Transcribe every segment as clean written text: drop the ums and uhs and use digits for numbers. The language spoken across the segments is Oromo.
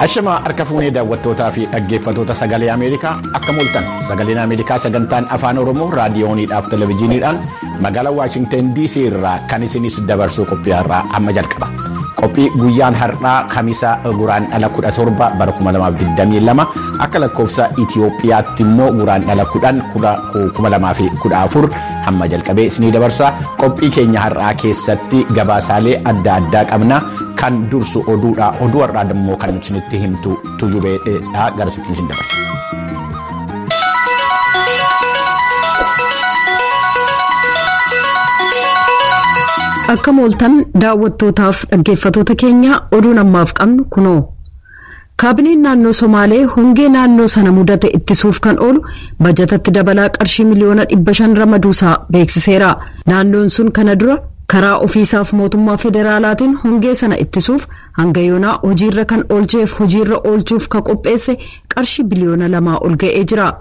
Ashamaa harka fuunee daawwattootaa fi dhaggeeffattoota sagalee Ameerikaa akka mul'atan sagaleen Ameerikaa sagantaan afaan Oromoo raadiyooniidhaaf televezyiiniidhaan magaalaa Waashingtan DC irraa kan isinis dabarsuu qophiirraa amma jalqaba. Qophii guyyaan har'aa Kamisaa Guraandhala 17 bara 2022 akka lakkoofsa Itiyoophiyaatti immoo Guraandhala 10 2014 hamma jalqabee isinii dabarsa. Qophii keenya har'aa keessatti gabaasaalee adda addaa qabna. Kan dursu oduudha. Oduu har'aa immoo kan isinitti himtu Tujubeedha. Garasitti isin dabarsa. Akka mooltan daawwattootaaf dhaggeeffattoota keenya oduun ammaaf qabnu kunoo. Kaabineen naannoo Somaalee hongee naannoo sana mudate ittisuuf kan oolu bajetatti dabalaa qarshii miliyoona 500 ramaduusaa beeksiseera. Naannoon sun kana dura karaa ofiisaaf mootummaa federaalaatiin hongee sana ittisuuf hanga yoonaa hojiirra kan oolcheef hojiirra oolchuuf kan qopheesse qarshii biliyoona 2 ol ga'ee jira.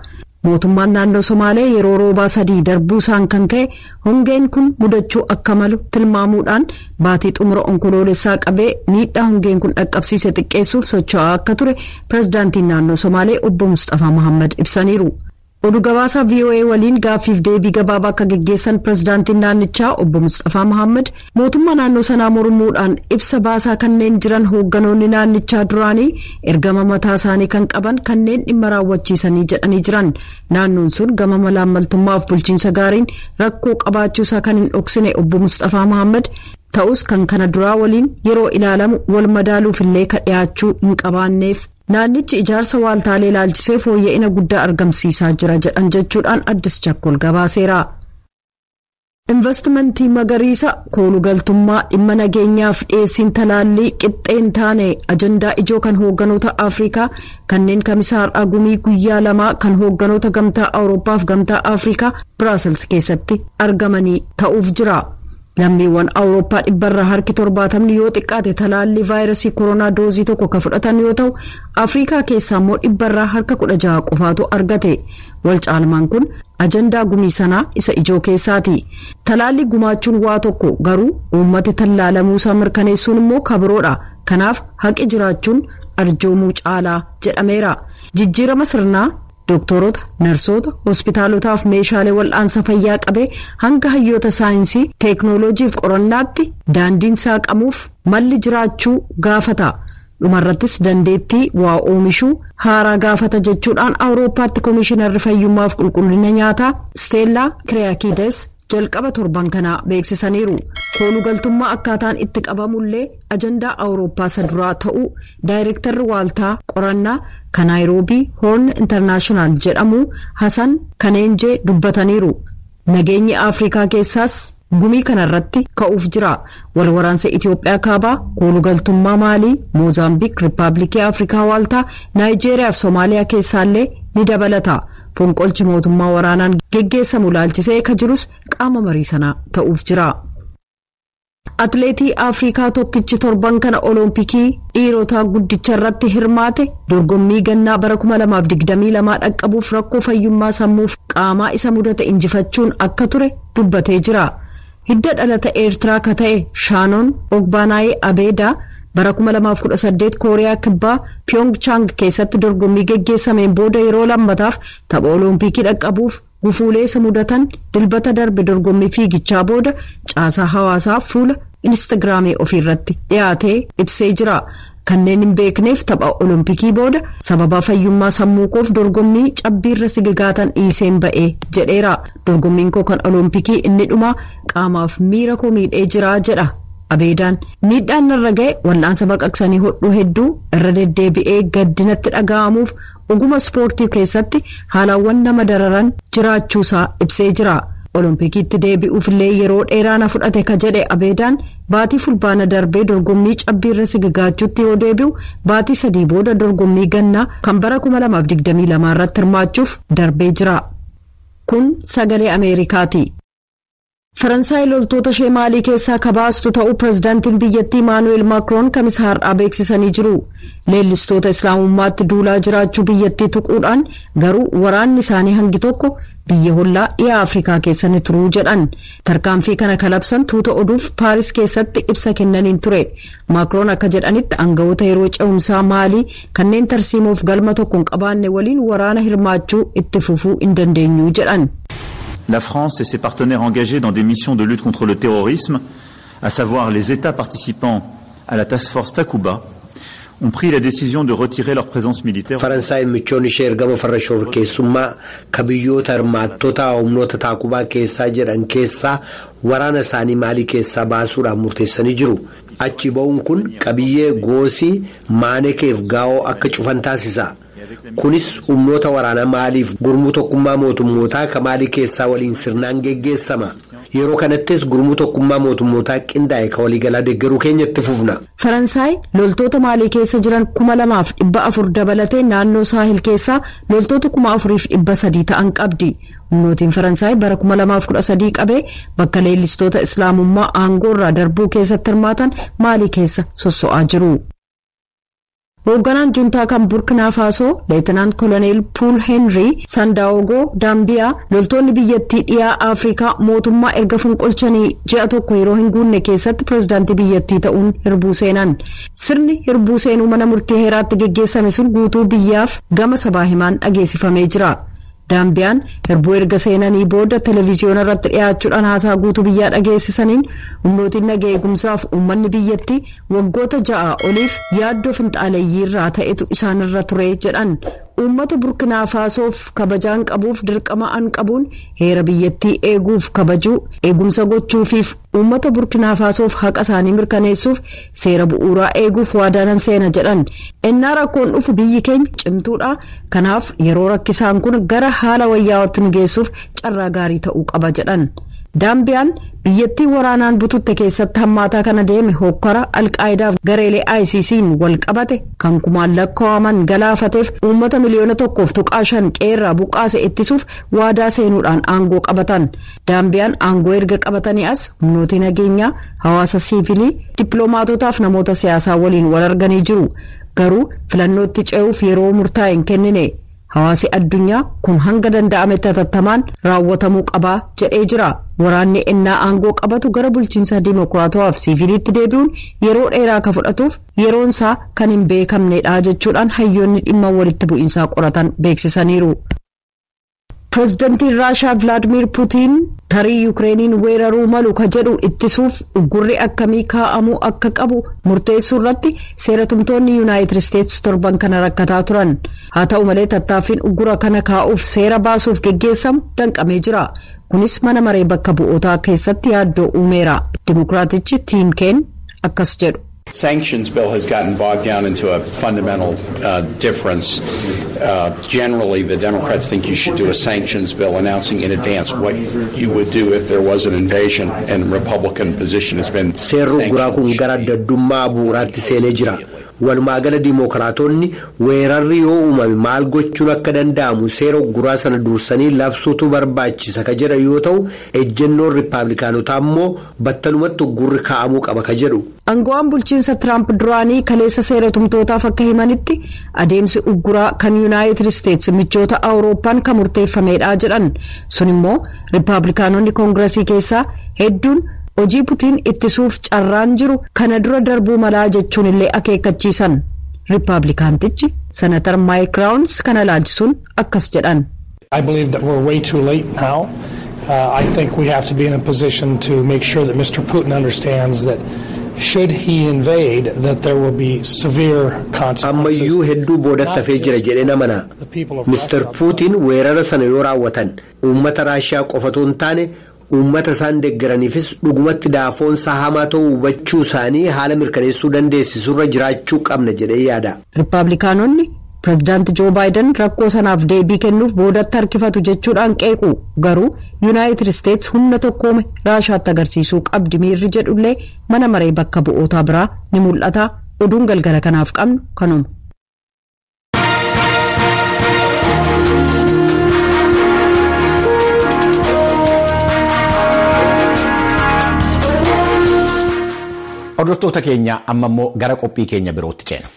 Mootummaan naannoo Somaalee yeroo roobaa 3 darbuu isaan kan ka'e hongeen kun mudachuu akka malu tilmaamuudhaan baatii xumura onkoloolessaa qabee miidhaa hongeen kun dhaqqabsiise xiqqeessuuf socho'aa akka ture pirezidaantiin naannoo Somaalee obbo Mustafaa Mohaammed ibsaniiru. Oduu gabaasaa VOA waliin gaaffiif deebii gabaabaa akka geggeessan pirezidaantiin naannichaa obbo Mustafaa Mohaammed mootummaa naannoo sanaa mormuudhaan ibsa baasaa kanneen jiran hoogganoonni naannichaa duraanii ergama mataa isaanii kan qaban kanneen dhimma raawwachiisanii jedhanii jiran. Naannoon sun gama malaammaltummaaf bulchiinsa gaariin rakkoo qabaachuusaa kan hin dhoksine obbo Mustafaa Mohaammed ta'us kan kana duraa waliin yeroo ilaalamu wal madaaluuf illee ka dhiyaachuu hin qabaanneef. Naannichi ijaarsa waaltaalee ilaalchisee fooyya'ina guddaa argamsiisaa jira jedhan jechuudhaan Addis Chakkol gabaaseera. Investimentii magariisa koolugaltummaa dhimma nageenyaaf dhiyeessiin talaallii qixxeen taane ajandaa ijoo kan hoogganoota Afrikaa kanneen kamisaa har'aa gumii guyyaa 2 kan hoogganoota gamtaa Awurooppaa fi gamtaa Afrikaa Biraasels keessatti argamanii ta'uuf jira. Lammiiwwan Awurooppaa dhibbarraa harki 70 yoo xiqqaate talaallii vaayirasii koronaa doozii 1 kan fudhatan yoo ta'u Afrikaa keessaa immoo dhibbarraa harka 16 qofaatu argate. Wal caalmaan kun ajandaa gumii sanaa isa ijoo keessaati. Talaalli gumaachuun waa tokko garuu uummati tallaalamuusaa mirkaneessuun immoo kabiroodha. Kanaaf haqi jiraachuun arjoomuu caalaa jedhameera. Jijjiirama sirnaa doktoroota, narsoota, hospitaalotaaf meeshaalee wal'aansa fayyaa qabee hanga hayyoota saayinsii, teeknooloojiif qorannaatti daandiin saaqamuuf malli jiraachuu gaafata. Dhumarrattis dandeettii waa oomishuu haaraa gaafata jechuudhaan Awurooppaatti Komishinarri Fayyummaaf Qulqullina Nyaataa Steellaa Kiriyakiides jalqaba torban kanaa beeksisaniiru. Koolugaltummaa akkaataan itti qabamullee ajandaa Awurooppaa isa duraa ta'uu daayirektarri waaltaa qorannaa kan Naayiroobii Hoorn Intarnaashinaal jedhamu Hasan Kaneenjee dubbataniiru. Nageenyi Afrikaa keessaas gumii kanarratti ka'uuf jira. Walwaraansa Itiyoophiyaa kaabaa, koolugaltummaa Maalii, Moozaambiik, Riippaabilikii Afrikaa waaltaa, Naayijeeriyaa fi Soomaaliyaa keessaallee ni dabalata. Fonqolchi mootummaa waraanaan geggeessamu laalchisee ka jirus qaama marii sanaa ta'uuf jira. Atleetii Afrikaa tokkichi torban kana Olompikii dhiirotaa guddicha irratti hirmaate dorgommii gannaa bara 2022 dhaqqabuuf rakkoo fayyummaa sammuuf qaamaa isa mudate injifachuun akka ture dubbatee jira. Hidda dhalata Eertiraa ka ta'e Shaanoon Ogbaanaayee Abeedaa bara 2018 Kooriyaa Kibbaa Pyeongchang keessatti dorgommii geggeessameen booda yeroo lammataaf tapha Olompikii dhaqqabuuf gufuulee isa mudatan dilbata darbe dorgommii fiigichaa booda caasaa hawaasaa fuula Instagiraamii ofiirratti dhiyaatee ibsee jira. Kanneen hin beekneef tapha Olompikii booda sababa fayyummaa sammuu koof dorgommii cabbiirra sigigaatan dhiiseen ba'ee jedheera. Dorgommiin koo kan Olompikii inni dhumaa qaamaaf miira koo miidhee jira jedha. Abeedaan miidhaan narra ga'e wal'aansa baqaqsanii hodhuu hedduu irra deddeebi'ee gaddinatti dhaga'amuuf oguma ispoortii keessatti haalawwan nama dararan jiraachuusaa ibsee jira. Olompikiitti deebi'uufillee yeroo dheeraa na fudhate ka jedhe Abeedaan baatii fulbaana darbee dorgommii cabbiirra sigigaachuutti yoo deebi'u baatii 3 booda dorgommii gannaa kan bara 2022 irratti hirmaachuuf darbee jira. Kun sagalee Ameerikaati. Faransaay loltoota ishee Maalii keessaa kabaastu ta'uu pirezidaantiin biyyattii Imaanu'eel Maakroon kamisa har'aa beeksisanii jiru. Leellistoota Islaamummaatti duulaa jiraachuu biyyattii tuquudhaan garuu waraanni isaanii hangi tokko Biyya hollaa dhiyaa Afrikaa keessa ni turuu jedhan. Tarkaanfii kana kalabsan tuuta oduuf Paaris keessatti ibsa kennaniin ture. Maakroon akka jedhanitti, aangawoota yeroo ce'umsaa Maalii kanneen tarsiimoof galma tokko hin qabaanne waliin waraana hirmaachuu itti fufuu hin dandeenyu jedhan. La France et ses partenaires engagés dans des missions de lutte contre le terrorisme, à savoir les États participants à la Task Force Takuba, ont pris la décision de retirer leur présence militaire. Faransaay michoonni ishee ergama farra shororkeessummaa ka biyyoota hirmaattota humnoota Taakubaa keessaa jedhan keessaa waraana isaanii Maalii keessaa baasuudhaan murteessanii jiru. Achi ba'uun kun qabiyyee Goosii, Maanekeef Gaa'oo akka cufan taasisa. Kunis humnoota waraanaa Maaliif gurmuu tokkummaa mootummootaa ka Maalii keessaa waliin sirnaan geggeessama. Yeroo kanattis gurmuu tokkummaa mootummootaa qindaa'e ka waliigalaa deeggaruu keenya itti fufna. Faransaay loltoota Maalii keessa jiran 2400 dabalatee naannoo Saahil keessaa loltoota 4300 ta'an qabdi. Humnootiin Faransaay bara 2013 qabee bakka leellistoota Islaamummaa aangoo irraa darbuu keessatti hirmaatan Maalii keessa sosso'aa jiru. Hoogganaan juntaa kan Burkinaa Faasoo, Leetinaan Koloneel Puul Heenrii Sandaawogoo Daambiyaa, loltoonni biyyattii dhiyaa Afrikaa mootummaa erga fonqolchanii ji'a tokko yeroo hin guunne keessatti pirezidaantii biyyattii ta'uun hirbuu seenan. Sirni hirbuu seenuu mana murtii heeraatti geggeessame sun guutuu biyyaaf gama sabaa himaan dhageessifamee jira. Daambiyaan hirbuu erga seenanii booda televiziyoona irratti dhiyaachuudhaan haasaa guutuu biyyaa dhageessisaniin, humnootiin nagaa eegumsaaf uummanni biyyattii waggoota 6 oliif yaaddoo finxaaleeyyii irraa ta'etu isaanirra ture jedhan. Uummata Burkinaa Faasoof kabajaan qabuuf dirqama an qabuun heera biyyattii eeguuf, kabajuu, eegumsa gochuufiif, uummata Burkinaa Faasoof haqa isaanii mirkaneessuuf, seera bu'uuraa eeguuf waadaanan seena jedhan. Ennaa rakkoon dhufu biyyi keenya cimtuudha. Kanaaf yeroo rakkisaan kun gara haala wayyaa'ootti nu geessuuf carraa gaarii ta'uu qaba jedhan. Daambiyaan biyyattii waraanaan bututte keessatti hammaataa kana deeme hokkara Alqaayidaaf gareelee ICC'n wal qabate kan kumaan lakkaa'aman galaafateef uummata miliyoona 1.5 qeerraa buqqaase ittisuuf waadaa seenuudhaan aangoo qabatan. Daambiyaan aangoo erga qabatanii as humnoota nageenyaa, hawaasa siivilii, dippiloomaatotaaf namoota siyaasaa waliin wal arganii jiru. Garuu filannootti ce'uuf yeroo murtaa'e hin kennine. Hawaasi addunyaa kun hanga danda'ametti hatattamaan raawwatamuu qabaa jedhee jira. Waraanni ennaa aangoo qabatu gara bulchiinsa dimokiraatawaaf siiviliitti deebi'uun yeroo dheeraa akka fudhatuuf yeroon isaa kan hin beekamnedha jechuudhaan hayyoonni dhimma walitti bu'iinsaa qoratan beeksisaniiru. Pireezidantiin Raashaa Vilaadimir Puutiin tarii Yukireeniin weeraruu malu ka jedhu ittisuuf uggurri akkamii kaa'amuu akka qabu murteessuu irratti seeratumtoonni Yuunaayitid Isteetsi torban kana rakkataa turan. Haa ta'u malee, tattaaffiin uggura kana kaa'uuf seera baasuuf geggeessamu danqamee jira. Kunis mana maree bakka bu'ootaa keessatti yaaddoo uumeera. Dimokiraatichi Tiim Keen akkas jedhu. Sanctions bill has gotten bogged down into a fundamental difference. Generally, the Democrats think you should do a sanctions bill announcing in advance what you would do if there was an invasion, and Republican position has been. Seerri ugguraa kun gara adda addummaa bu'uuraatti seenee jira. Walumaa gala Dimookiraatonni weerarri yoo uumame maal gochuun akka danda'amu seera ugguraa sana dursanii labsuutu barbaachisa ka jedhan yoo ta'u, ejjennoon Riippaabilikaanotaa immoo battalumatti uggurri kaa'amuu qaba ka jedhu. Aangawaan bulchiinsa Tiraamp duraanii kaleessa seera tumtootaaf akka himanitti, adeemsi ugguraa kan Yuunaayitid Isteetsi michoota Awurooppaan kan murteeffamedha jedhan. Sun immoo Riippaabilikaanonni Koongiresii keessaa hedduun hojii Putiin ittisuuf carraan jiru kana dura darbuu malaa jechuun illee akeekkachiisan. Riippaabilikaantichi Senatar Maayik Raawuns kana ilaalchisuun akkas jedhan. I believe that we're way too late now. I think we have to be in a position to make sure that Mr. Putin understands that should he invade, that there will be severe consequences. Ammayyuu hedduu boodatti hafee jira jedhee amana. Mr. Putin weerara sana yoo raawwatan uummata Raashiyaa qofatu hin taane, uummata isaan deeggaraniifis dhugumatti daafoonsaa hamaa ta'uu hubachuu isaanii haala mirkaneessuu dandeessisurra jiraachuu qabna jedhee yaada. Riippaabilikaanonni pireezidaanti Joo Baayiden rakkoo sanaaf deebii kennuuf boodatti harkifatu jechuudhaan qeequ. Garuu Yuunaayitid Isteetsi humna tokkoome Raashaatti agarsiisuu qabdi miirri jedhullee mana maree bakka bu'ootaa biraa ni mul'ata. Oduun galgala kanaaf qabnu kanuma. Hordoftoota keenya, amma immoo gara qophii keenya birootti ceena.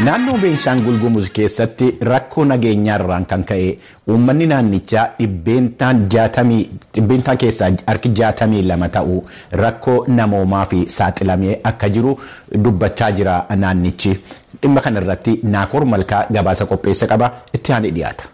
Naannoo Beenshaangul Gumuz keessatti rakkoo nageenyaarraan kan ka'e uummanni naannichaa dhibbeentaa keessaa harki 62 ta'u rakkoo namoomaa fi saaxilamee akka jiru dubbachaa jira naannichi. Dhimma kanarratti Naakoor Malkaa gabaasa qopheessa qaba, itti aanee dhiyaata.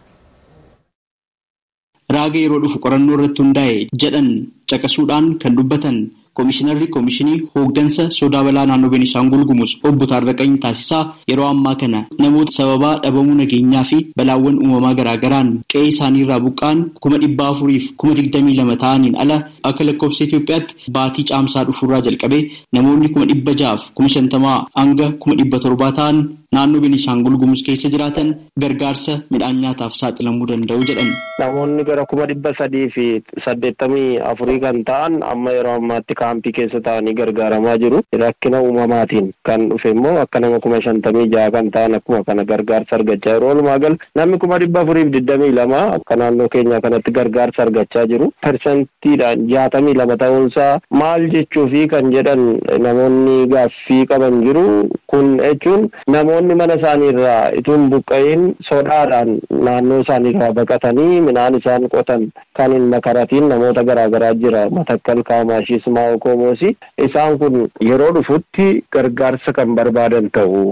Raaga yeroo dhufu qorannoo irratti hundaa'e jedhan caqasuudhaan kan dubbatan Komishinarri Komishinii Hooggansa Sodaa Balaa Naannoo Beenishaangul Gumuz Obbo Taarraqany Taasisaa yeroo ammaa kana namoota sababaa dhabamuu nageenyaa fi balaawwan uumamaa garaagaraan qe'ee isaaniirraa buqqa'an 422,000 ta'aniin ala akka lakkoofsa Itoophiyaatti baatii caamsaa dhufuurraa jalqabee namoonni 650,000 hanga 700,000 ta'an naannoo Beenishaangul Gumuz keessa jiraatan gargaarsa midhaan nyaataaf saaxilamuu danda'u jedhan. Namoonni gara 384,000 kan ta'an amma yeroo ammaatti kaampii keessa ta'anii gargaaramaa jiru. Rakkina uumamaatiin kan dhufe immoo akka nama 56,000 kan ta'an akkuma kana gargaarsa argachaa jiru. Walumaa gala namni 422,000 akka naannoo keenyaa kanatti gargaarsa argachaa jiru. Persentiidhaan 62 ta'uunsaa maal jechuu fi kan jedhan namoonni gaaffii qaban jiru. Kun jechuun namoonni mana isaaniirraa itoo hin buqqa'in sodaadhaan naannoo isaaniirraa baqatanii midhaan isaan qotan kan hin makaratiin namoota garaagaraa jira. Matakkal, Kaamaashis, Maa'oo Koomoosi. Isaan kun yeroo dhufutti gargaarsa kan barbaadan ta'u.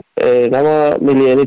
Nama 1.2 miliyoonii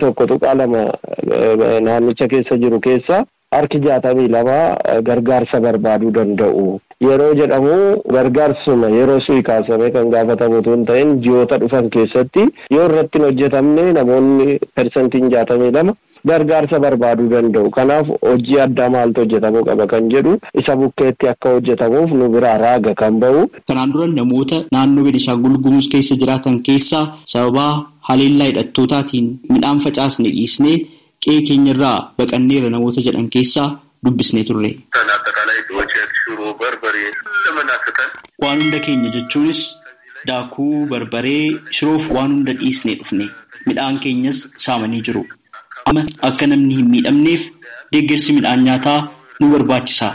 naannicha keessa jiru keessa harki 62 gargaarsa barbaaduu danda'u. Yeroo jedhamu gargaarsuma yeroo su'i kaasamee kan gaafatamu otoo hin ta'in ji'oota dhufan keessatti yoo irratti hin hojjetamne namoonni persentiin 62 gargaarsa barbaaduu danda'u. Kanaaf hojii addaa maaltu hojjetamuu qaba kan jedhu isa bukkeetti akka hojjetamuuf nu biraa raaga kan bahu. Kanaan dura namoota naannoo Beenishaangul Gumuz keessa jiraatan keessaa sababaa haleellaa hidhattootaatiin midhaan facaasne dhiisnee qe'ee keenyarraa baqanneera namoota jedhan keessaa dubbisnee turre. Waan hunda keenya jechuunis daakuu, barbaree, shiroof waan hunda dhiisnee dhufne. Midhaan keenyas saamanii jiru. Amma akka namni hin miidhamneef deeggarsi midhaan nyaataa nu barbaachisa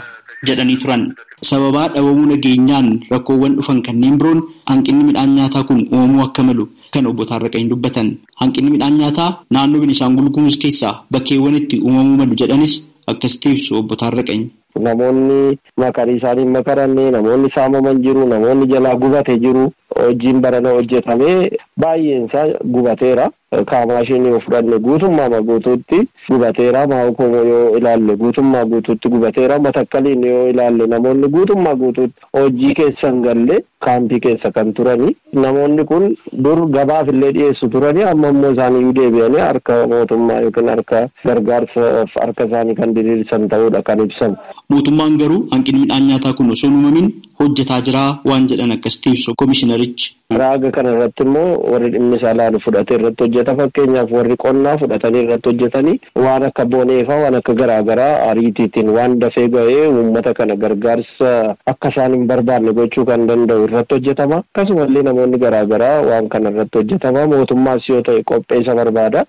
jedhanii turan. Sababaa dhabamuu nageenyaan rakkoowwan dhufan kanneen biroon hanqinni midhaan nyaataa kun uumamuu akka malu kan obbo Taarraqany dubbatan. Hanqinni midhaan nyaataa naannoo Beenishaangul Gumuz keessaa bakkeewwan itti uumamuu malu jedhanis akkasitti ibsu obbo Taarraqany. Namoonni makarii isaanii hin makaranne, namoonni saamaman jiru, namoonni jalaa gubate jiru. Hojiin barana hojjetamee baay'een isaa gubateera. Kaamaashiin yoo fudhanne guutummaa guutuutti gubateera. Maa'oo yoo ilaalle guutummaa guutuutti gubateera. Matakkaliin yoo ilaalle namoonni guutummaa guutuutti hojii keessa hin galle kaampii keessa kan turani. Namoonni kun dur gabaaf illee dhiyeessu turani. Amma immoo isaaniyyuu deebi'anii harka mootummaa yookiin harka gargaarsaaf harka isaanii kan diriirsan ta'uudha kan ibsamu. Mootummaan garuu hanqinni midhaan nyaataa kun osoo hin uumamin hojjetaa jira waan jedhan akkasitti ibsu komishinarichi. Raaga kana irratti immoo warri dhimmi isaa ilaalu fudhatee irratti hojjeta. Fakkeenyaaf warri qonnaa fudhatanii irratti hojjetanii waan akka boneefaa waan akka garaagaraa ariitiitiin waan dafee ga'ee uummata kana gargaarsa akka isaan hin barbaanne gochuu kan danda'u irratti hojjetama. Akkasumallee namoonni garaagaraa waan kana irratti hojjetama. Mootummaas yoo ta'e qopheessa barbaada.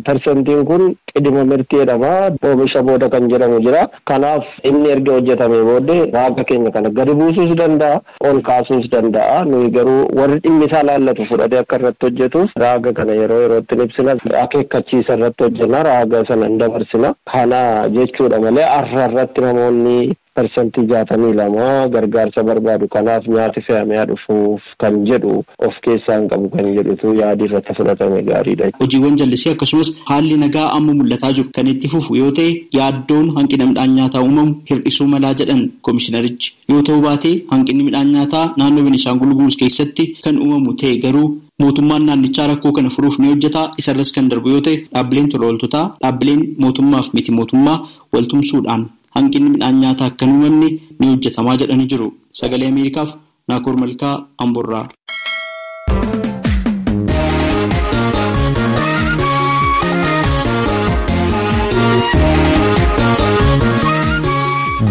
Persentiin kun qidima mirtii jedhama. Oomisha booda kan jedhamu jira. Kanaaf inni erga hojjetamee booddee raaga keenya kana gadi buusuus danda'a, ol kaasuus danda'a. Nuyi garuu warri dhimmi isaa laallatu fudhatee akka irratti hojjetuuf raaga kana yeroo yerootti ibsina. Akeekkachiisa irratti hojjenna, raaga sana hin dabarsina. Kana jechuudha malee har'a irratti namoonni 62% gargaarsa barbaadu. Kanaaf nyaati fe'amee dhufuuf kan jedhu of keessaa hin qabu kan jedhutu yaadi irratti fudhatame gaariidha. Hojiiwwan jallisii akkasumas haalli nagaa amma mul'ataa jiru kan itti fufu yoo ta'e yaaddoon hanqina midhaan nyaataa uumamu hir'isuu malaa jedhan komishinarichi. Yoo ta'u baatee hanqinni midhaan nyaataa naannoo Beenishaangul Gumuz keessatti kan uumamu ta'e garuu mootummaan naannichaa rakkoo kana furuuf ni hojjeta. Isarras kan darbu yoo ta'e dhaabbileen tola ooltotaa, dhaabbileen mootummaaf miti mootummaa waltumsuudhaan hanqinni midhaan nyaataa akka hin uumamne ni hojjetamaa jedhanii jiru. Sagalee Ameerikaaf Naakoor Malkaa Amborraa.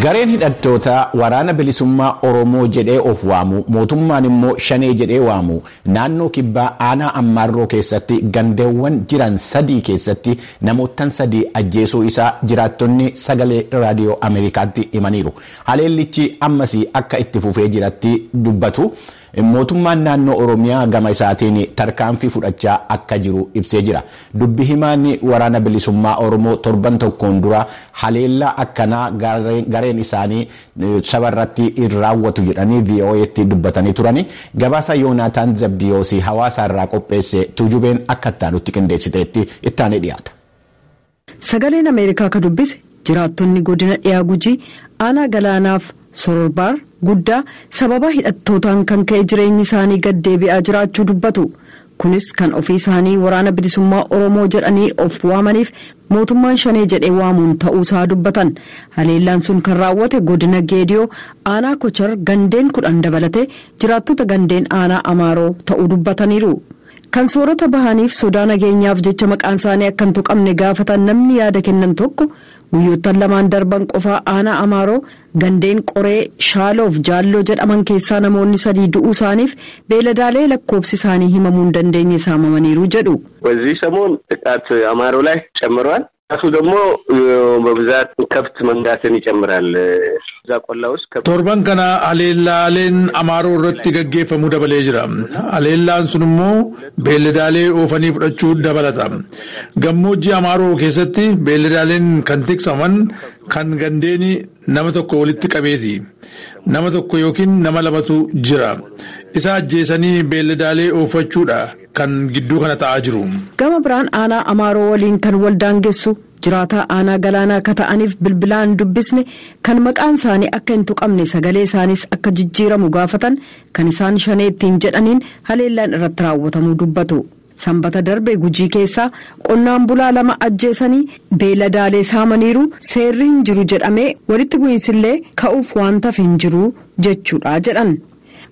Gareen hidhattoota waraana bilisummaa Oromoo jedhee of waamu, mootummaan immoo shanee jedhee waamu, naannoo kibbaa aanaa Ammaarroo keessatti gandeewwan jiran sadii keessatti namoottan sadii ajjeesuu isaa jiraattonni sagalee raadiyoo Ameerikaatti himaniiru. Haleellichi ammas akka itti fufee jiratti dubbatu. Mootummaan naannoo Oromiyaa gama isaatiin tarkaanfii fudhachaa akka jiru ibsee jira. Dubbi himaan waraana bilisummaa Oromoo torban tokkoon dura haleellaa akkanaa gareen isaanii saba irratti raawwatu jedhanii VOA'tti dubbatanii turani. Gabaasa Yoonaataan Zabdiyoosii hawaasa irraa qopheesse tuujubeen akka itti qindeessiteetti ittaanee dhiyaata. Sagaleen Ameerikaa ka dubbise jiraattonni godina dhiyaa Gujii aanaa galaanaaf sororbaar guddaa sababa hidhattootaan kan ka'e jireenyi isaanii gad deebi'aa jiraachuu dubbatu. Kunis kan ofii isaanii waraana bilisummaa Oromoo jedhanii of waamaniif mootummaan shanee jedhee waamuun ta'uusaa dubbatan. Haleellaan sun kan raawwate godina Geediyoo aanaa Kochar gandeen 10 dabalatee jiraattota gandeen aanaa Amaaroo ta'uu dubbataniiru. Kan soorata bahaniif sodaa nageenyaaf jecha maqaan isaanii akka hin tuqamne gaafatan namni yaada kennan tokko guyyoottan lamaan darban qofaa aanaa Amaaroo gandeen qoree shaaloof jaalloo jedhaman keessaa namoonni 3 du'uu isaaniif beeladaalee lakkoofsi isaanii himamuu hin dandeenye saamamaniiru jedhu. በዚህ ሰሞን ጥቃት አማሮ ላይ ጨምሯል። እሱ ደግሞ በብዛት ከብት መንጋትን ይጨምራል። እዛ ቆላ ውስጥ Torban kana haleellaaleen Amaaroo irratti gaggeeffamuu dabalee jira. Haleellaan sun immoo beelladaalee oofanii fudhachuu dabalata. Gammoojjii Amaaroo keessatti beelladaaleen kan tiksaman kan gandeeni nama tokko walitti qabeeti. Nama tokko yookiin nama lamatu jira. Isa ajjeesanii beelladaalee oofachuudha kan gidduu kana ta'aa jiru. Gama biraan aanaa Amaaroo waliin kan wal daangessu jiraataa aanaa galaanaa akka ta'aniif bilbilaan dubbisne kan maqaan isaanii akka hin tuqamne sagalee isaanis akka jijjiiramu gaafatan kan isaan shaneettiin jedhaniin haleellaan irratti raawwatamuu dubbatu. Sanbata darbe Gujii keessaa qonnaan bulaa 2 ajjeesanii beeladaalee saamaniiru seerri hin jiru jedhamee walitti bu'iinsillee ka'uuf waan tafe hin jiru jechuudha jedhan.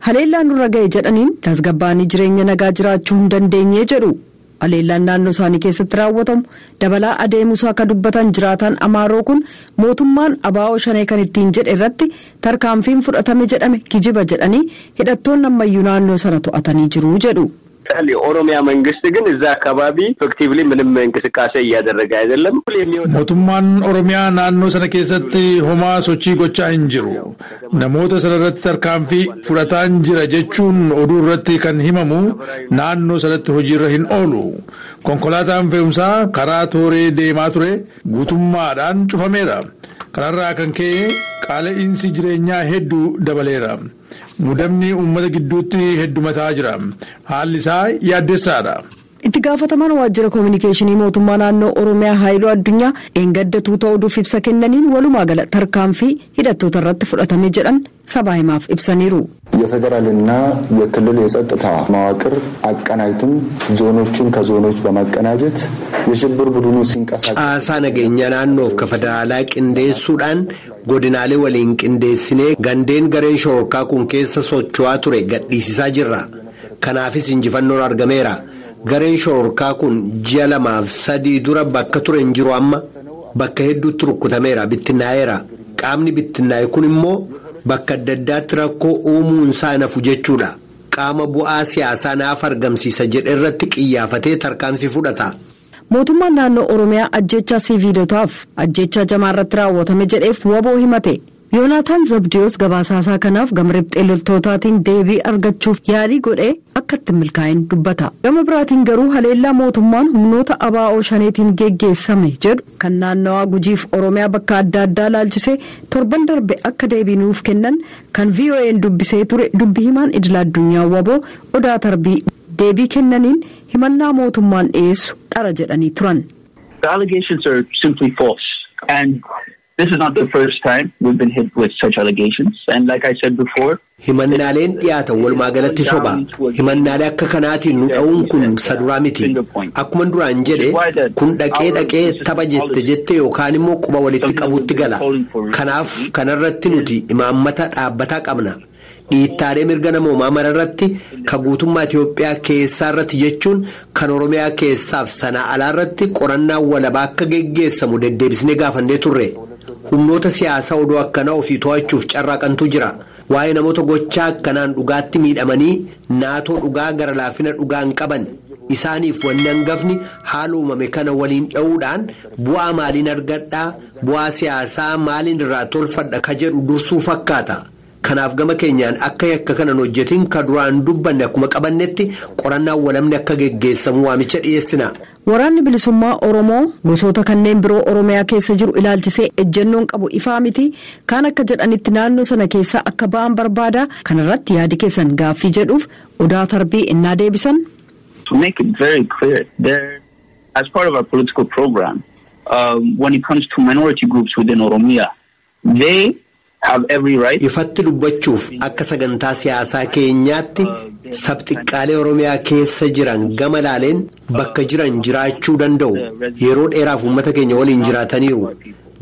Haleellaan nurra ga'e jedhaniin tasgabbaanii jireenya nagaa jiraachuu hin dandeenye jedhu. Haleellaan naannoo isaanii keessatti raawwatamu dabalaa adeemuusaa akka dubbatan jiraataan Amaaroo kun mootummaan abaa'oo shanee kan ittiin jedhe irratti tarkaanfiin fudhatame jedhame kijiba jedhanii hidhattoonni ammayyuu naannoo sana to'atanii jiru jedhu. የኦሮሚያ መንግስት ግን እዛ አካባቢ ኢፌክቲቭሊ ምንም እንቅስቃሴ እያደረገ አይደለም። Mootummaan Oromiyaa naannoo sana keessatti homaa sochii gochaa hin jiru. Namoota sana irratti tarkaanfii fudhataan jira jechuun oduu irratti kan himamu naannoo sanatti hojiirra hin oolu. Konkolaataan fe'umsaa karaa tooree deemaa ture guutummaadhaan cufameera. Kanarraa kan ka'e qaala'insi jireenyaa hedduu dabaleera. Mudamni uummata gidduutti heddumataa jira. Haalli isaa yaaddessaadha. Itti gaafatamaan waajjira koominikeeshinii mootummaa naannoo Oromiyaa Haayiluu Addunyaa dheengadda tuuta oduuf ibsa kennaniin walumaa gala tarkaanfii hidhattoota irratti fudhatame jedhan sabaa himaaf ibsaniiru. የፌዴራልና የክልል የጸጥታ መዋቅር አቀናጅተን ዞኖችን ከዞኖች በማቀናጀት የሽብር ቡድኑ ሲንቀሳቀስ Caasaa nageenya naannoof ka federaalaa qindeessuudhaan godinaalee waliin qindeessinee gandeen gareen shororkaa kun keessa socho'aa ture gadhiisisaa jirra. Kanaafis injifannoon argameera. Gareen shororkaa kun ji'a 2 fi 3 dura bakka ture hin jiru amma bakka hedduutti rukkutameera, bittinnaa'eera. Qaamni bittinnaa'e kun immoo bakka adda addaatti rakkoo uumuun isaa nafu jechuudha. Qaama bu'aa siyaasaa naaf argamsiisa jedhe irratti qiyyaafatee tarkaanfii fudhata. Mootummaan naannoo Oromiyaa ajjechaa siviilotaaf ajjechaa jamaa irratti raawwatame jedheef waboo himate. Yoonaataan Zabdiyoos gabaasaasaa kanaaf gama riphxee loltootaatiin deebii argachuuf yaalii godhee akka itti milkaa'in dubbata. Gama biraatiin garuu haleellaa mootummaan humnoota abaa'oo shaneetiin geggeessame jedhu kan naannawaa Gujiif Oromiyaa bakka adda addaa laalchisee torban darbe akka deebii nuuf kennan kan VOA'n dubbisee ture dubbi himaan idila addunyaa waboo Odaa Tarbii deebii kennaniin himannaa mootummaan dhiyeessu dhara jedhanii turan. The allegations are simply false. And this is not the first time we've been hit with such allegations. And like I said before, Himannaaleen dhiyaatan walumaa galatti soba. Himannaalee akka kanaatiin nu dha'uun kun saduraa miti. Akkuma duraan jedhe kun dhaqee dhaqee tapha jette jette yookaan immoo quba walitti qabutti gala. Kanaaf kanarratti nuti imaammata dhaabbataa qabna. Dhiittaalee mirga namoomaa mararratti ka guutummaa Itoophiyaa keessaa irratti jechuun kan Oromiyaa keessaaf sana alaa irratti qorannaan walabaa akka geggeessamu deddeebisnee gaafannee turre. Humnoota siyaasaa oduu akkanaa ofii to'achuuf carraaqantu jira. Waa'ee namoota gochaa akkanaan dhugaatti miidhamanii naatoo dhugaa gara laafina dhugaa hin qaban. Isaaniif wanni hangafni haala uumame kana waliin dha'uudhaan bu'aa maaliin argadhaa, bu'aa siyaasaa maaliin irraa tolfadha ka jedhu dursuu fakkaata. Kanaaf gama keenyaan akka yakka kanan hojjetin ka duraan dubbanne akkuma qabannetti qorannaan walamni akka geggeessamu waamicha dhiyeessina. Waraanni bilisummaa Oromoo gosoota kanneen biroo Oromiyaa keessa jiru ilaalchisee ejjennoon qabu ifaa miti. Kaan akka jedhanitti naannoo sana keessaa akka ba'an barbaada. Kanarratti yaadi keessan gaaffii jedhuuf Odaa Tarbii innaa deebisan. To make it very clear, there, as part of our political program, when it comes to minority groups within Oromia, they have every right. Ifatti dubbachuuf akka sagantaa siyaasaa keenyaatti sabxiqqaalee Oromiyaa keessa jiran gama laaleen bakka jiran jiraachuu danda'u. Yeroo dheeraaf uummata keenya waliin jiraataniiru.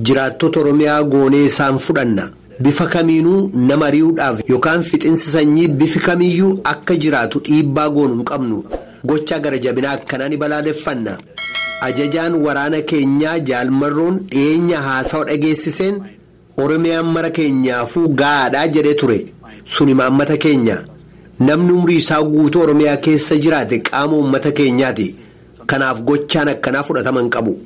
Jiraattota Oromiyaa goonee isaan fudhanna. Bifa kamiinuu nama ari'uudhaaf yookaan fixinsi sanyii bifi kamiyyuu akka jiraatu dhiibbaa goonu hin qabnu. Gochaa gara jabinaa akkanaa ni balaaleffanna. Ajajaan waraana keenyaa Jaalmarroon dhiyeenya haasawa dhageessiseen Oromiyaan mara keenyaafuu gaadhaa jedhee ture. Sun imaammata keenya. Namni umrii isaa guutuu Oromiyaa keessa jiraate qaama uummata keenyaati. Kanaaf gochaan akkanaa fudhatama hin qabu.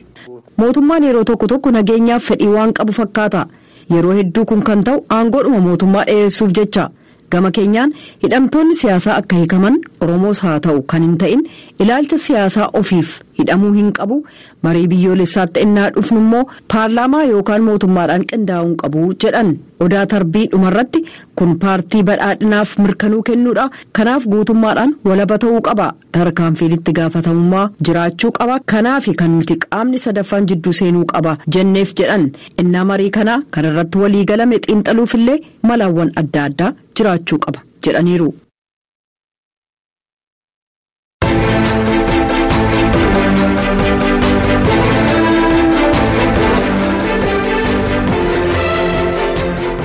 Mootummaan yeroo tokko tokko nageenyaaf fedhii waan qabu fakkaata. Yeroo hedduu kun kan ta'u aangoodhuma mootummaa dheeressuuf jecha. Gama keenyaan hidhamtoonni siyaasaa akka hiikaman Oromoos haa ta'u kan hin ta'in ilaalcha siyaasaa ofiif hidhamuu hin qabu. Marii biyyoolessaatti innaa dhufnu immoo paarlaamaa yookaan mootummaadhaan qindaa'uu hin qabu jedhan. Odaa Tarbii dhumarratti kun paartii badhaadhinaaf mirkanuu kennuudha. Kanaaf guutummaadhaan walaba ta'uu qaba. Tarkaanfiin itti gaafatamummaa jiraachuu qaba. Kanaaf kan nuti qaamni sadaffaan jidduu seenuu qaba jenneef jedhan. Innaa marii kanaa kanarratti walii galame xiinxaluufillee malaawwan adda addaa jiraachuu qaba jedhaniiru.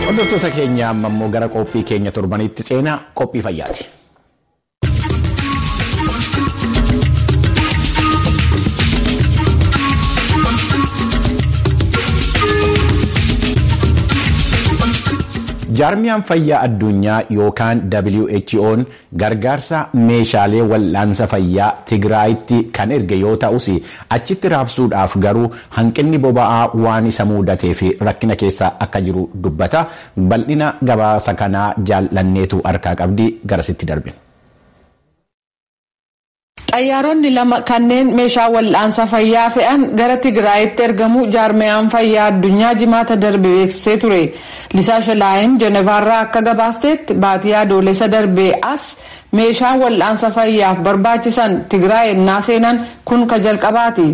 Hordoftoota keenya amma immoo gara qophii keenya torbanitti seenaa qophii fayyaati. Jaarmiyaan fayyaa addunyaa yookaan WHO'n gargaarsa meeshaalee wal'aansa fayyaa Tigraayitti kan erge yoo ta'us achitti raabsuudhaaf garuu hanqinni boba'aa waan isa mudatee fi rakkina keessa akka jiru dubbata. Bal'ina gabaasa kanaa jaallanneetu harkaa qabdi garasitti darbe. Xayyaaronni lama kanneen meeshaa wal'aansa fayyaa fe'an gara Tigraayitti ergamu jaarmiyaan fayyaa addunyaa jimaata darbe beeksisee ture. Lisaa Shalaayin Jenevaarraa akka gabaasteetti baatii adoolessa darbee as meeshaan wal'aansa fayyaaf barbaachisan Tigraay ennaa seenan kun ka jalqabaati.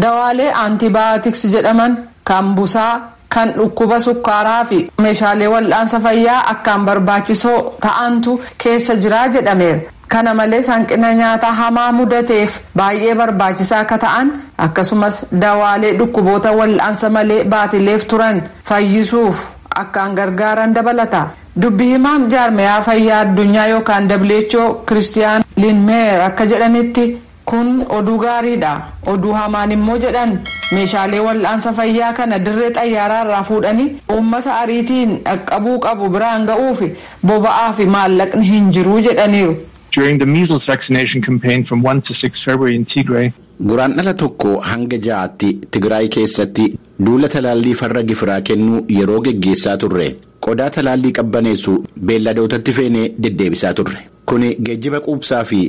Dawaalee aantibaayootiks jedhaman kan busaa, kan dhukkuba sukkaaraa fi meeshaalee wal'aansa fayyaa akkaan barbaachisoo ta'antu keessa jira jedhameera. Kana malees hanqina nyaataa hamaa mudateef baay'ee barbaachisaa akka ta'an akkasumas dawaalee dhukkuboota wal'aansa malee baatileef turan fayyisuuf akkaan gargaaran dabalata. Dubbi himaan jaarmiyaa fayyaa addunyaa yookaan WHO Kiristiyaan Linmeer akka jedhanitti kun oduu gaariidha. Oduu hamaan immoo jedhan meeshaalee wal'aansa fayyaa kana dirree xayyaaraa irraa fuudhanii uummata ariitiin dhaqqabuu qabu biraan ga'uuf boba'aa fi maallaqni hin jiru jedhaniiru. During the measles vaccination campaign from 1 to 6 February in Tigray. Guraandhala 1 hanga 6tti Tigraay keessatti duula talaallii farra gifiraa kennuu yeroo geggeessaa turre qodaa talaallii qabbaneessu beelladootatti feenee deddeebisaa turre. Kuni geejjiba quubsaa fi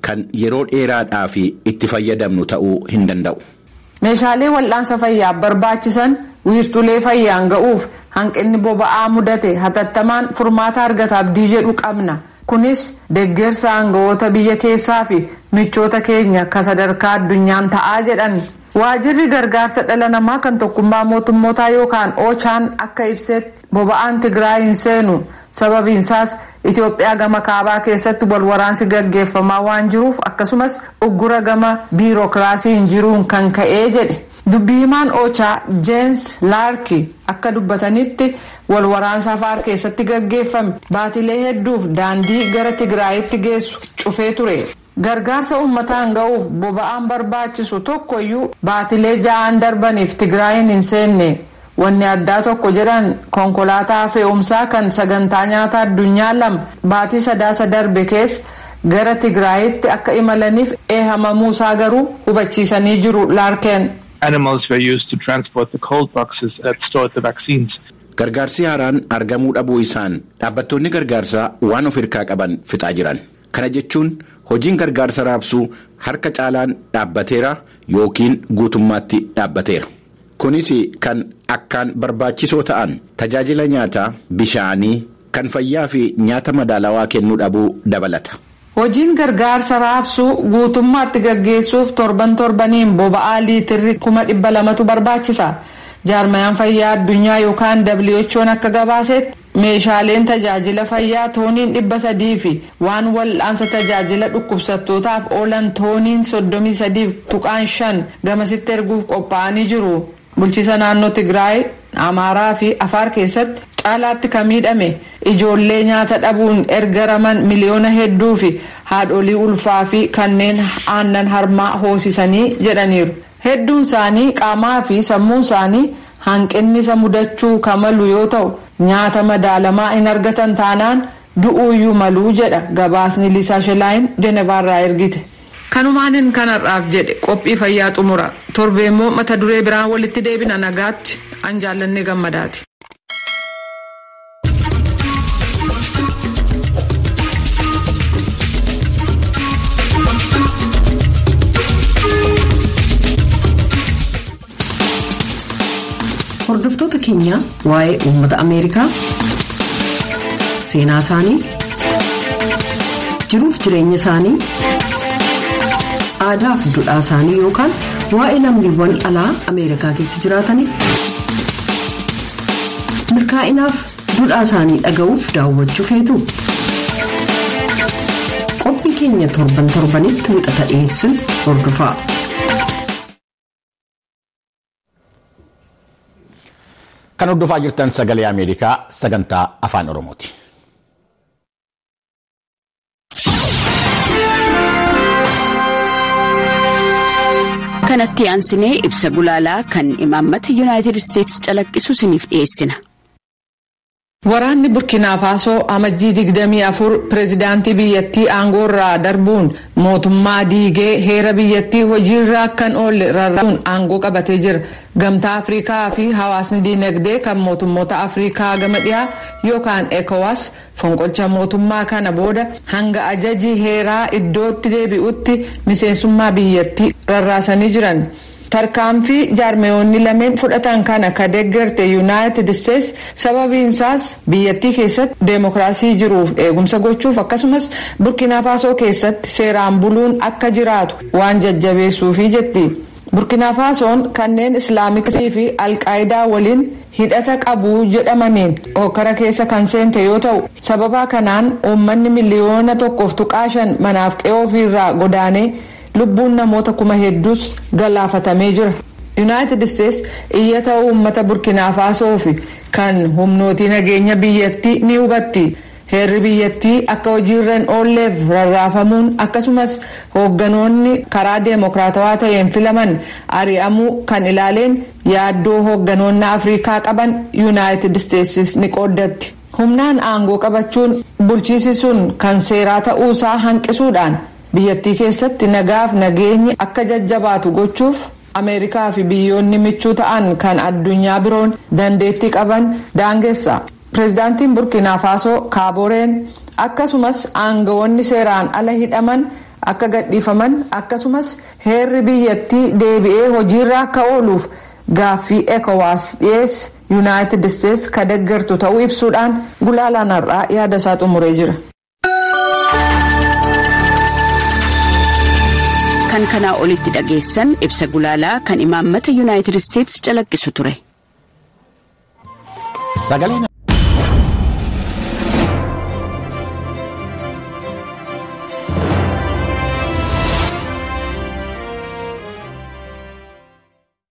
kan yeroo dheeraadhaaf itti fayyadamnu ta'uu hin danda'u. Meeshaalee wal'aansa fayyaaf barbaachisan wiirtulee fayyaan ga'uuf hanqinni boba'aa mudate hatattamaan furmaata argata abdii jedhu qabna. Kunis deeggarsa aangawoota biyya keessaa fi michoota keenya kan sadarkaa addunyaan ta'aa jedhan. Waajirri gargaarsa dhala namaa kan tokkummaa mootummootaa yookaan Oochaan akka ibsetti boba'aan Tigraay hin seenu. Sababiinsaas Itoophiyaa gama kaabaa keessatti walwaraansi gaggeeffamaa waan jiruuf akkasumas uggura gama biirokiraasii hin jiruun kan ka'ee jedhe. Dubbi himaan Oochaa Jeens Laarki akka dubbatanitti walwaraansa Afaar keessatti gaggeeffame baatilee hedduuf daandii gara Tigraayitti geessu cufee ture. Gargaarsa uummataan ga'uuf boba'aan barbaachisu tokkoyyuu baatilee 6 darbaniif Tigraayin hin seenne. Wanni addaa tokko jedhan konkolaataa fe'umsaa kan sagantaa nyaataa addunyaa 2 baatii 3 darbe keessa gara Tigraayitti akka imalaniif eehamamuusaa garuu hubachiisanii jiru Laarkeen. Animals were used to transport the cold boxes that stored the vaccines. Gargaarsi haaraan argamuu dhabuu isaan dhaabbattoonni gargaarsaa waan of hirkaa qaban fixaa jiran. Kana jechuun hojiin gargaarsa raabsuu harka caalaan dhaabbateera yookiin guutummaatti dhaabbateera. Kunis kan akkaan barbaachisoo ta'an tajaajila nyaataa, bishaanii, kan fayyaa fi nyaata madaalawaa kennuu dhabuu dabalata. Hojiin gargaarsa raabsuu guutummaatti gaggeessuuf torban torbaniin boba'aa liitirri 200,000 barbaachisa. Jaarmayaan fayyaa addunyaa yookaan WHO'n akka gabaasetti meeshaaleen tajaajila fayyaa tooniin 300 fi waan wal'aansa tajaajila dhukkubsattootaaf oolan tooniin 33.5 gamasitti erguuf qophaa'anii jiru. Bulchiisa naannoo Tigraay, Amaaraa fi Afaar keessatti caalaatti kan miidhame ijoollee nyaata dhabuun ergaraman miliyoona hedduu fi haadholii ulfaa fi kanneen aannan harmaa hoosisanii jedhaniiru. Hedduun isaanii qaamaa fi sammuun isaanii hanqinni isa mudachuu kamalu yoo ta'u nyaata madaalamaa hin argatan taanaan du'uuyyuu maluu jedha gabaasni Liisaa Shelaayin Jenevaarraa ergite. Kanumaanin kanarraaf jedhe qophii fayyaa xumura. Torbee immoo mata duree biraan walitti deebina nagaatti an jaallanne gammadaati. Hordoftoota keenya waa'ee uummata Ameerikaa seenaa isaanii jiruuf jireenya isaanii aadaa fi duudhaa isaanii yookaan waa'ee lammiiwwan alaa Ameerikaa keessa jiraatanii milkaa'inaaf duudhaa isaanii dhaga'uuf daawwachuu feetu. Qophii keenya torban torbanitti wixata dhiyeessuun hordofaa. Kan hordofaa jirtan sagalee Ameerikaa sagantaa afaan Oromooti. Kanatti aansinee ibsa gulaalaa kan imaammata Yuunaayitid Isteetsi calaqqisu isiniif dhiyeessina. Waraanni Burkina Faasoo amajjii 24 pireezidaantii biyyattii aangoorraa darbuun mootummaa diigee heera biyyattii hojiirra kan oolle rarra'uun aangoo qabatee jira. Gamtaa Afrikaa fi hawaasni diinagdee kan mootummoota Afrikaa gama dhiyaa yookaan ECOWAS fonqolcha mootummaa kana booda hanga ajaji heeraa iddootti deebi'utti miseensummaa biyyattii rarraasanii jiran. Tarkaanfii jaarmeewonni lameen fudhatan kana ka deeggarte Yuunaayitid Isteetsi sababiinsaas biyyattii keessatti deemokiraasii jiruuf eegumsa gochuuf akkasumas Burkina Faasoo keessatti seeraan buluun akka jiraatu waan jajjabeessuufi jetti. Burkina Faasoon kanneen Islaamiksii fi Alqaayidaa waliin hidhata qabu jedhamaniin hokkara keessa kan seente yoo ta'u sababa kanaan uummanni miliyoona 1.5 manaaf qe'oo ofiirraa godaanee lubbuun namoota kuma hedduus galaafatamee jira. Yuunaayitid Isteetsi iyyata uummata Burkina Faasoo fi kan humnootii nageenya biyyattii ni hubatti. Heerri biyyattii akka hojiirra hin oolleef rarraafamuun akkasumas hoogganoonni karaa deemokiraatawaa ta'een filaman ari'amuu kan ilaaleen yaaddoo hoogganoonni Afrikaa qaban Yuunaayitid Isteetsis ni qooddatti. Humnaan aangoo qabachuun bulchiisi sun kan seeraa ta'uusaa hanqisuudhaan biyyattii keessatti nagaaf nageenyi akka jajjabaatu gochuuf Ameerikaa fi biyyoonni michuu ta'an kan addunyaa biroon dandeettii qaban daangessa. Pireezidaantiin Burkina Faasoo Kaaboreen akkasumas aangawoonni seeraan ala hidhaman akka gadhiifaman akkasumas heerri biyyattii deebi'ee hojiirra akka ooluuf gaaffii ECOWAS dhiyeesse Yuunaayitid Isteetsi ka deeggartu ta'uu ibsuudhaan gulaalaan har'aa yaada isaa xumuree jira. Kan kanaa olitti dhageessan ibsa gulaalaa kan imaammata Yuunaayitid Isteetsi calaqqisu ture. Sagaleen